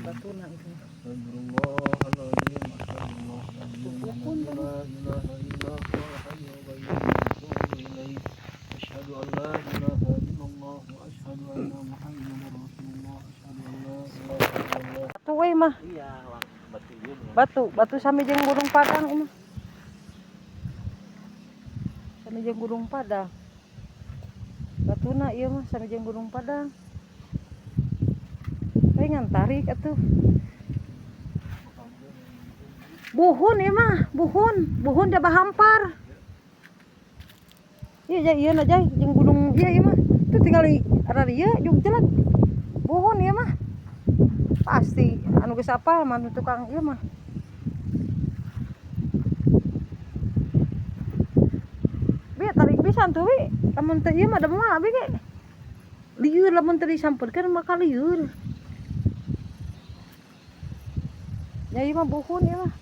Batuna itu. Astagfirullahaladzim, astagfirullahaladzim. Pukul La ilaha illa huwal hayyul qayyum wa atubu ilaih. Asyhadu an la ilaha illallah wa asyhadu anna Muhammadar Rasulullah. Asyhadu an la ilaha illallah. Batu we mah. Iya, batu ieu. Batu, batu sami jeung Gunung Padang mah. Sami jeung Gunung Padang. Batuna ieu mah sami jeung Gunung Padang. We ngan tarik atuh. Buhun ieu mah, buhun, buhun jaba hampar. Iya jai, ieu na jai jeung gunung ieu ieu mah. Tuh tinggal ada ieu jeung jelek. Buhun ieu mah. Pasti anu geus apal mah nu tukang ieu mah. Bi tarik pisan tuh bi. Lamun teu ieu mah da moal abi ge. Lieur lamun teu disampeurkeun maka lieur. Ya ieu mah buhun ieu mah.